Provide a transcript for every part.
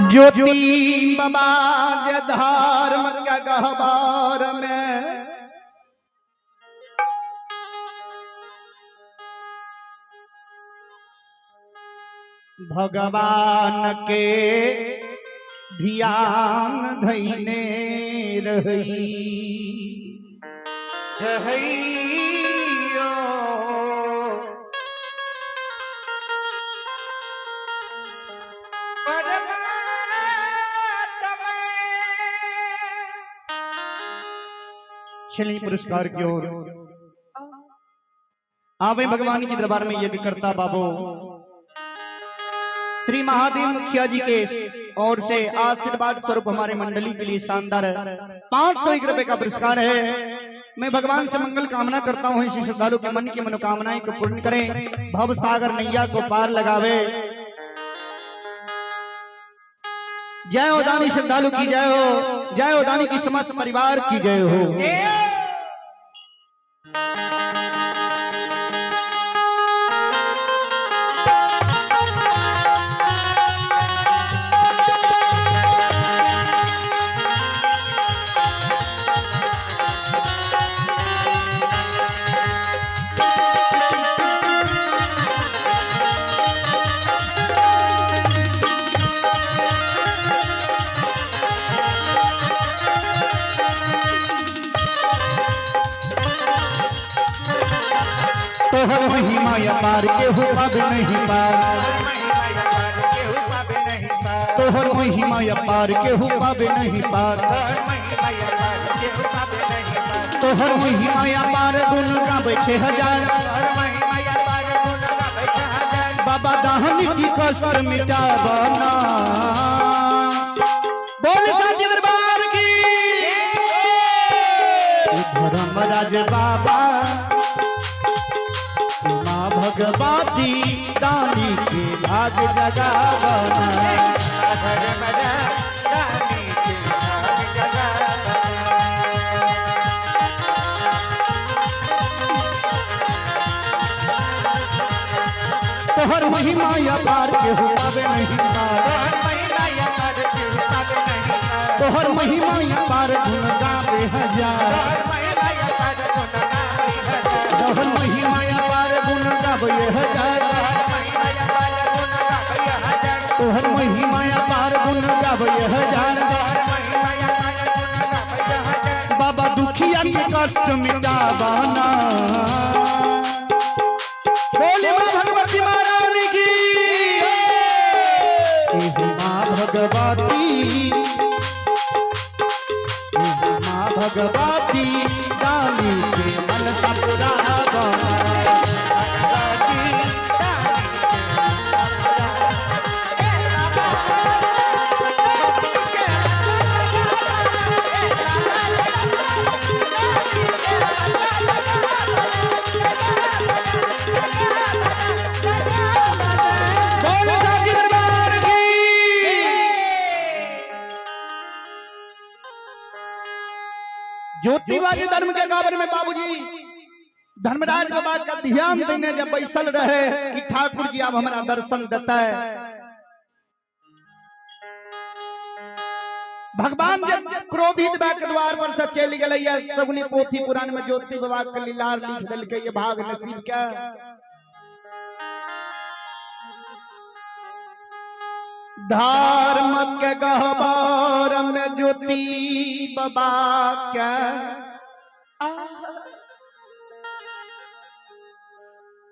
ज्योति बाबा जे धर्म के गहबर में भगवान के ध्यान धैने रही। रहैयो। चलिए पुरस्कार की ओर आवे भगवान के दरबार में यज्ञ करता बाबू श्री महादेव मुखिया जी के ओर से आशीर्वाद स्वरूप हमारे मंडली के लिए शानदार 501 रुपए का पुरस्कार है। मैं भगवान से मंगल कामना करता हूं, इसी श्रद्धालु के मन की मनोकामनाएं को पूर्ण करें, भव सागर नैया को पार लगावे। जय हो दानी श्रद्धालु की जय हो, जय हो दानी की समस्त परिवार की जय हो। तोहर महिमा अपार केहू पावे नहीं पार, तोहर महिमा अपार केहू पावे नहीं पार, तोहर महिमा अपार गुण गावे 6000। बाबा दाहन की कसर मिटावना। बोल साचे दरबार की। धर्मराज बाबा माँ भगवती दानी के भाग जगावना। तोहर महिमा अपार केहू पावे नहीं पार, तोहर महिमा अपार गुण गावे हजार, तोहर महिमा अपार गुण गावे हजार, तोहर महिमा अपार गुण गावे हजार। बाबा दुखिया के कष्ट मिटावना। बोले माँ भगवती महारानी की। माँ भगवती, माँ भगवती दानी के मन सपुरावा। बोल साची दरबार की। ज्योतिवादी धर्म के काबर में बाबूजी धर्मराज बाबा का ध्यान देने जब बैसल रहे कि ठाकुर जी अब हमारा दर्शन देता है। भगवान जब क्रोधित बा के द्वार पर से चल गए, सगुनी पोथी पुराण में ज्योति बाबा के लीलार लिख दिल के ये भाग नसीब क्या। धर्म के गहबर में ज्योति बाबा के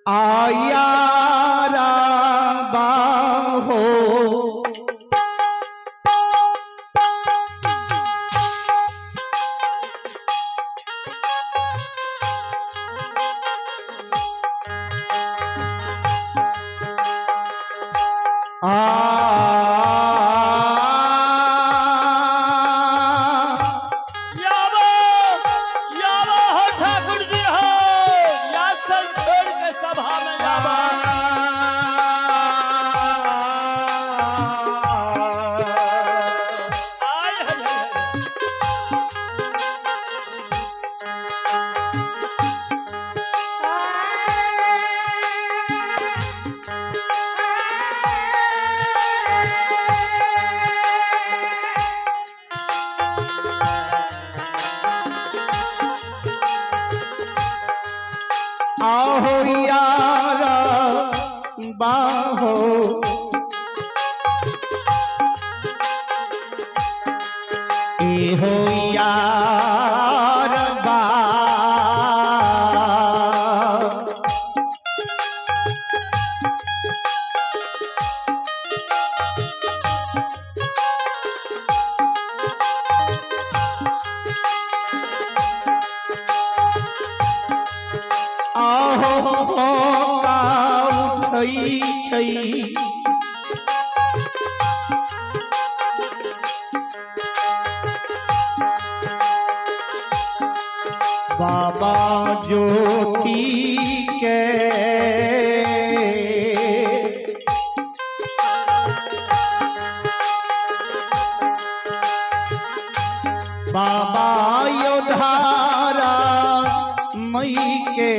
आया हो। यावो यावो हो ठाकुर जी हो, या सब छोड़ के सभा में आवा। आय हाय हाय। आहो यारा बाहो एहो यार बा। आहो का उठै छै बाबा ज्योति के बाबा योधारा मई के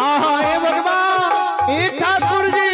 आहा हे भगवान, हे ठाकुर जी।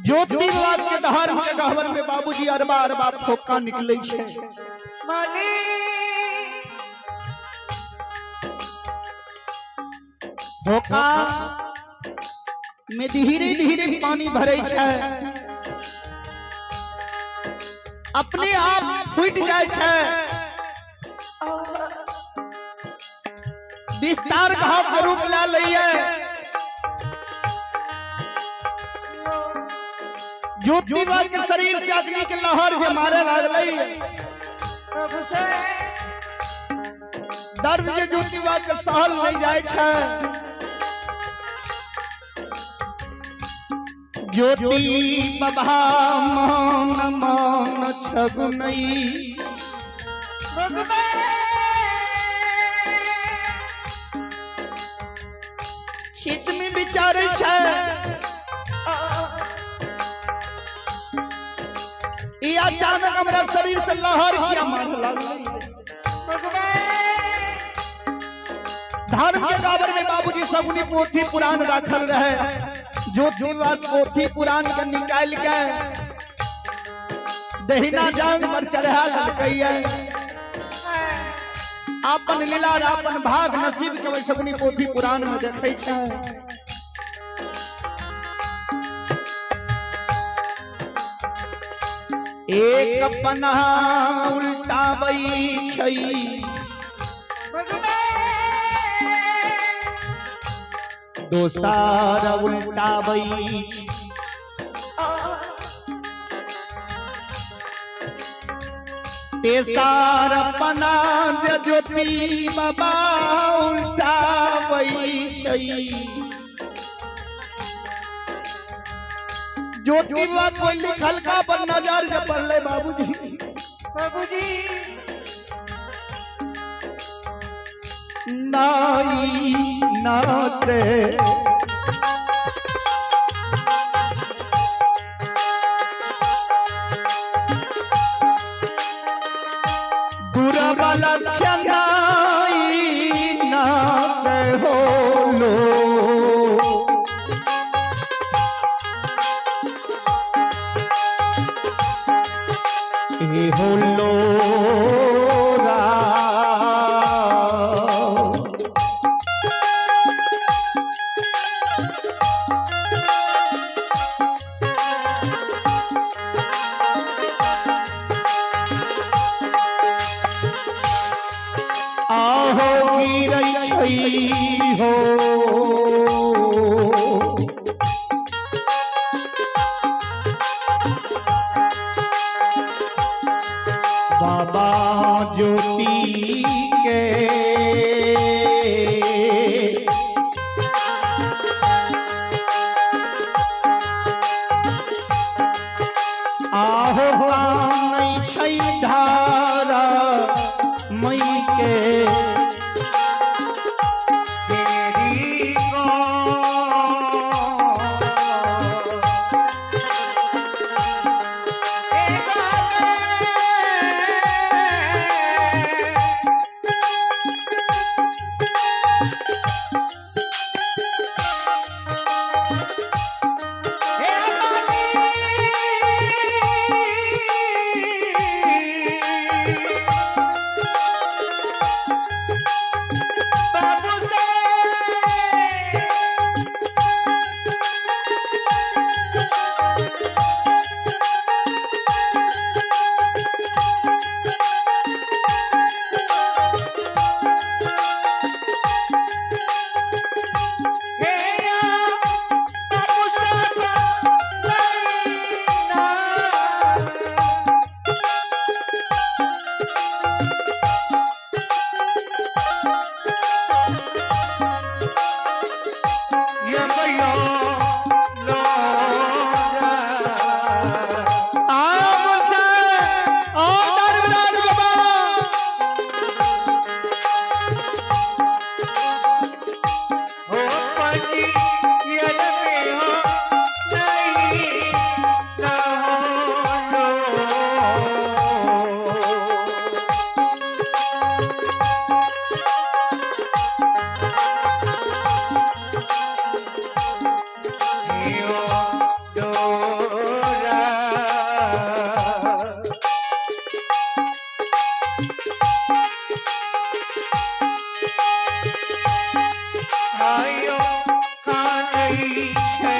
ज्योतिर्वाद के धर्म के गहवर में बाबूजी अरबा अरबा फोका निकले छे। फोका में धीरे धीरे पानी भरे छे, अपने आप फूट जाए छे। विस्तार घाव के रूप ला लइए। ज्योतिर्वाद के शरीर से आदमी के लहर जे मारे लागलै, दर्द जे ज्योतिर्वाद के सहल नहीं जाए छे। ज्योति बाबा मन मन छगुनई चित में विचार छे। ई अचानक हमरा शरीर से लहर किया मारे लागलै। धर्म के गाबर में बाबूजी सगुनी पोथी पुराण राखल रहे। ज्योतिर्वाद पोथी पुराण के निकाल के दहिना जांग पर चढ़ा ललकैया। अपन लीला अपन भाग नसीब के वै सगुनी पोथी पुराण में देखै छै। एक पन्ना उल्टाबै छै, दोसर उल्टाबै छै, तेसर पन्ना जे ज्योति बाबा उल्टाबै छै। ज्योति बाबा कोई लिखल का पर नजर जे पड़ले बाबूजी, बाबूजी नाई ना से दुर्बल नाई ना से होलो। ए होलो रा। आहो गिरै छै हो, बाबा ज्योति के आहो कानै छै धारा मई के। तेरी को बाबू से बाबू से आम से ओ धर्मराज बाबा, आयो कानै छै।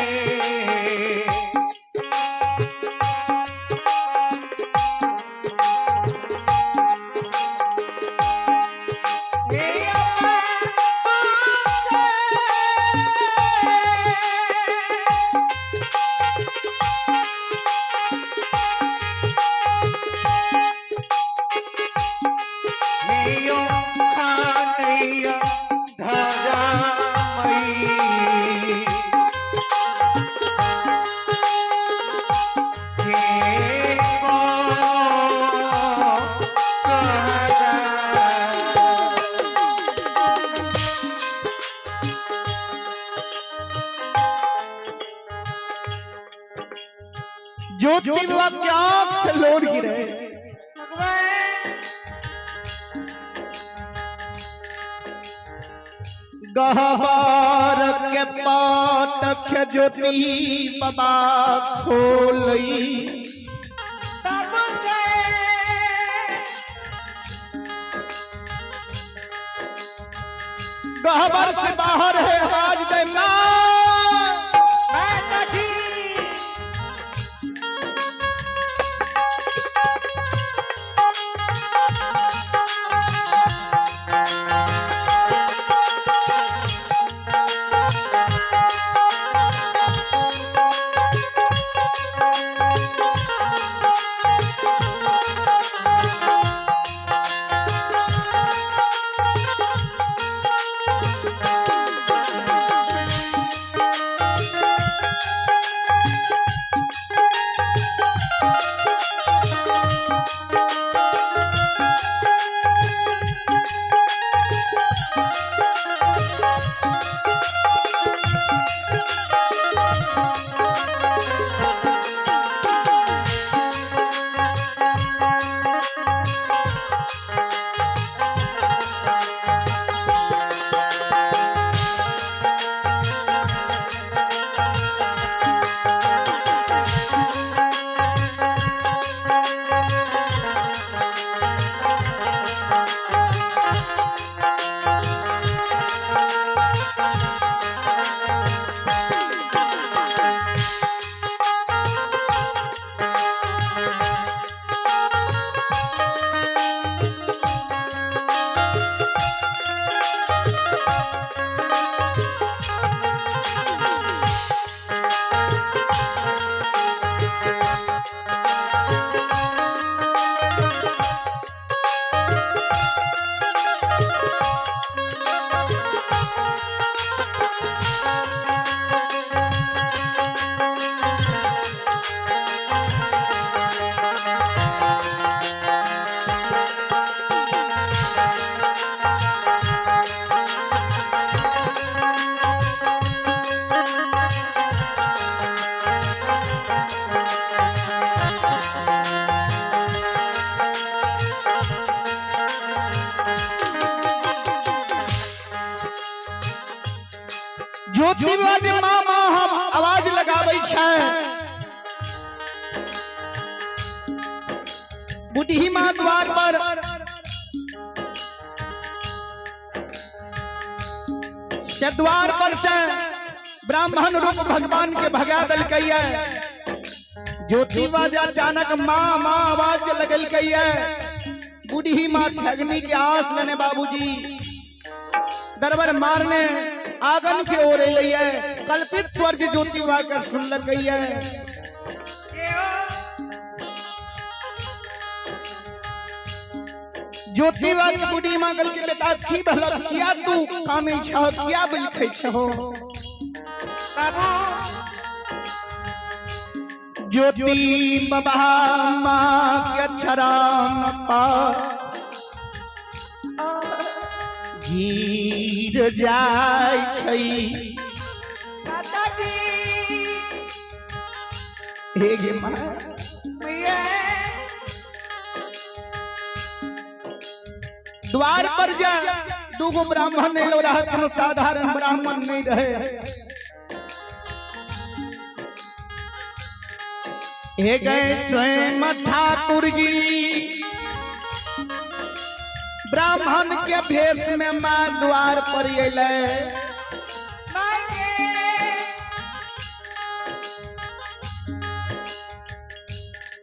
ज्योति बाबा के आंख से लोर गिरे। गहवार के पाटक ज्योति बाबा खोलई, गहवर से बाहर है आवाज दे मां। ज्योति बाबा जे माँ माँ हम आवाज लगाबै छै, बुढ़ी माँ द्वार पर से द्वार पर से ब्राह्मण रूप भगवान के भगा देलकै। ज्योति बाबा अचानक माँ माँ आवाज लगलकै। बूढ़ी माँ ठगनी के आस लेने बाबूजी दरबर मारने आंगन के ओर अलै। कल्पित स्वर्ग ज्योति बाबा कर सुनलकै। ज्योति बाबा के बूढ़ी माँ कहलकै बेटा की भला किया तू कानै छह, किया बिलखै छहो? बाबू ज्योति बाबा माँ के अक्षरा न पा गिर जाय छै। माताजी हे गे माँ, मैया द्वार पर जा दूगो ब्राह्मण एलो रह, कोनो साधारण ब्राह्मण नहीं रहे। हे गए स्वयं ठाकुर जी ब्राह्मण के भेष में माँ द्वार पर अलै। माये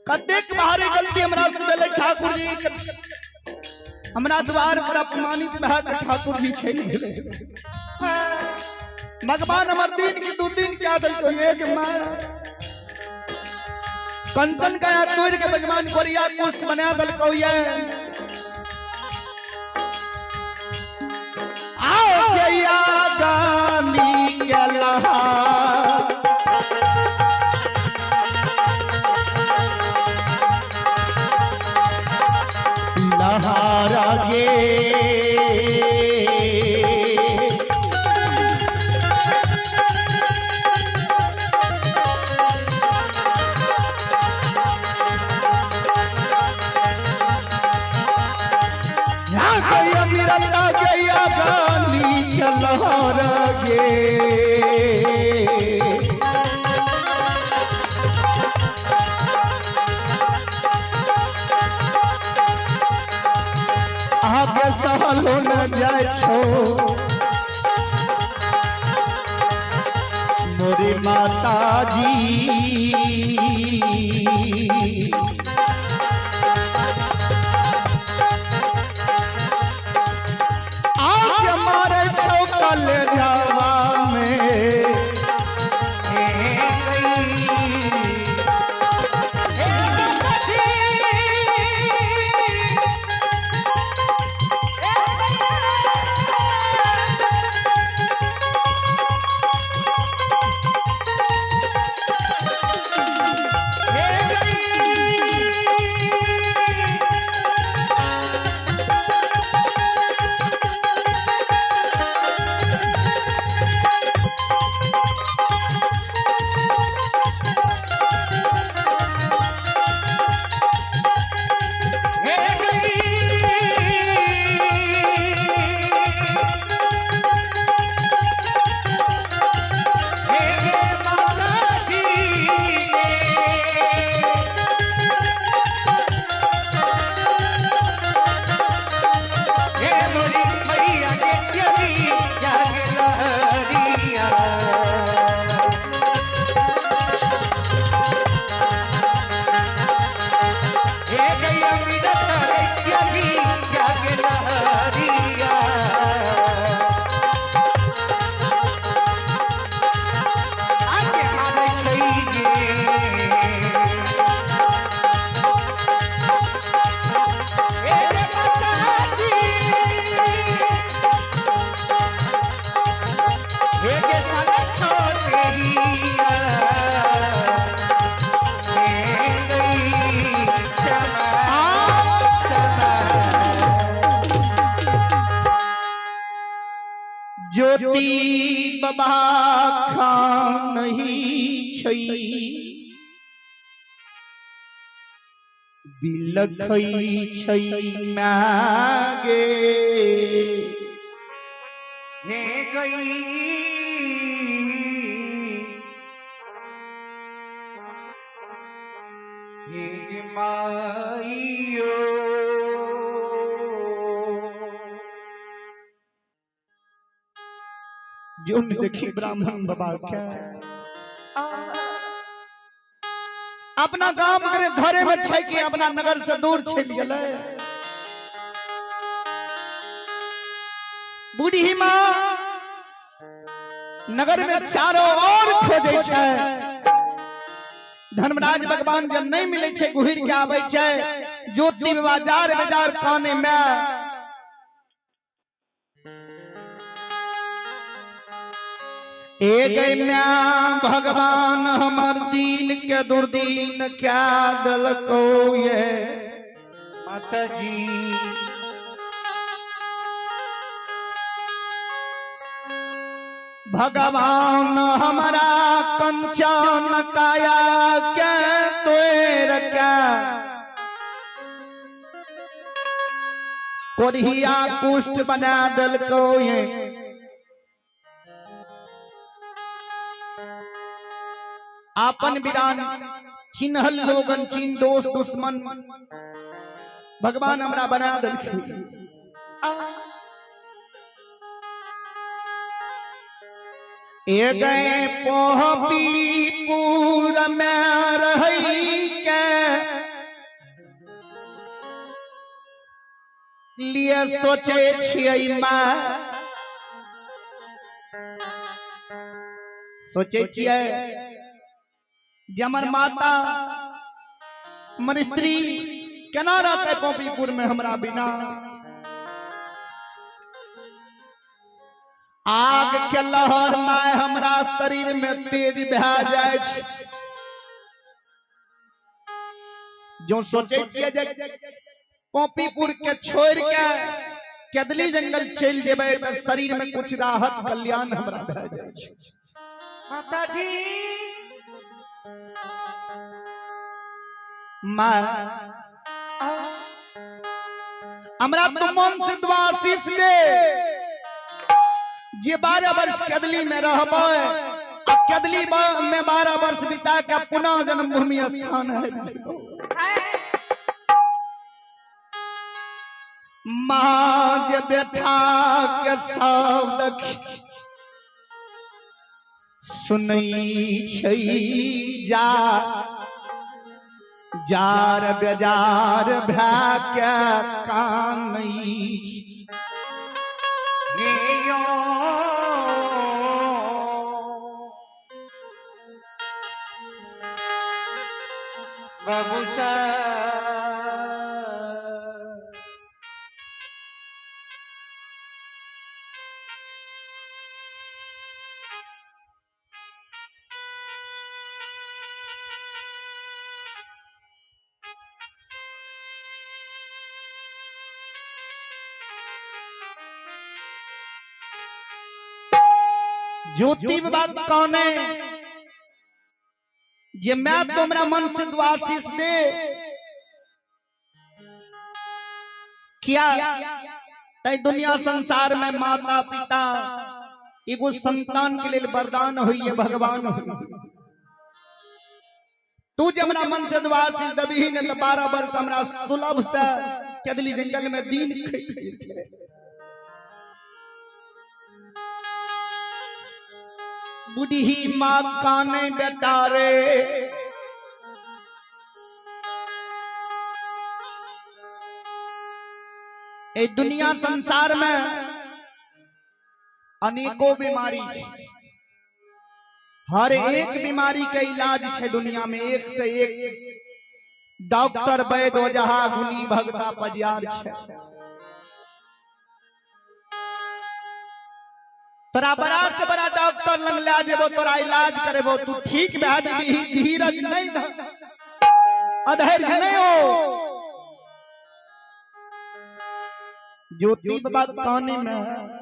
कतेक भारी गलती हमरा से भेलै ठाकुर जी, हमरा द्वार पर अपमानित भए के ठाकुर जी चलि गेलै। भगवान हमर दिन के दू दिन क्या देलकै? एक माँ कंचन का तोड़ के भगवान कोरिया कुष्ठ बना देलकै। आओ गैया गानी के लहा लहारा गे, गैया मिरता गैया गानी के लहारा गे। आगे सहलो न जाय छो मोरे माता जी, आगे मारे छो कल जावा में। हे गई हे माताजी हे गई हे गई हे गे माताजी हे मोरी मैया के यदि जाग लहरिया हे गैया मिलत यदि जाग लहरिया आगे मारै छै गे हे गे माताजी हे गे साला छोटेरिया हे गई क्षमा क्षमा। ज्योति बाबा खान नहीं छै बिलखै छै मागे। हे गई हे माइयो। जो देखी ब्राह्मण बाबा के अपना गाम के घरे में छै कि अपना नगर से दूर चलि गेलै। बूढ़ी माँ नगर में चारों ओर खोजे छै। धर्मराज भगवान जब नहीं मिले छै घुर के आबै छै ज्योति बाजार बाजार काने में। ए गई म्या भगवान हमर दीन के दुर्दीन क्या दलको ये माता जी। भगवान हमारा कंचन काया के तोर के कोढ़िया कुष्ठ बना दलको ये। आपन बिरान चिन्हल लोगन चिन्ह दोस्त दुश्मन भगवान हमरा बना दलखिन। ए गए पोहपीपुर में रही के लिए सोचे छियै माँ, सोचे छियै जे हमर माता हमर स्त्री केना रहतै पोपीपुर में हमरा बिना। आग के लहर my हमरा शरीर में तेज भए जाय छै। जो सोचे छियै जे पोपीपुर के छोड़ के केदली जंगल चलि जेबै तऽ शरीर में कुछ राहत कल्याण हमरा भए जाय छै। माता जी। माँ हमरा तो मन से दुआ आशीष दे जे 12 वर्ष केदली में रहबै आ केदली में 12 वर्ष बिता के पुनः जन्मभूमि स्थान है। माँ जे बेटा के सब देखी सुनै छै जा जार बेजार भए के कानै। बाबूसा ज्योति बाबा कौन है जे मैं तुमरा मन से दुआ आशीष दे क्या तै दुनिया संसार में माता पिता एगो संतान के लिए वरदान हुई है भगवान हुई। तू जब हमरा मन से दुआ आशीष दबी ने तो 12 वर्ष हमरा सुलभ से केदली जंगल में दिन खैत। बुढ़ी माँ काने बेटा रे ए दुनिया संसार में अनेकों बीमारी छै, हर एक बीमारी के इलाज छै दुनिया में, एक से एक डॉक्टर वैद्य ओझा गुनी भगता पजियार छै। तोरा बड़ा से बड़ा डॉक्टर लग ले जेबो तोरा इलाज करेबो तू ठीक भए जेबही, धीरज नहीं अधैर्य नहीं हो। ज्योति बाबा काने में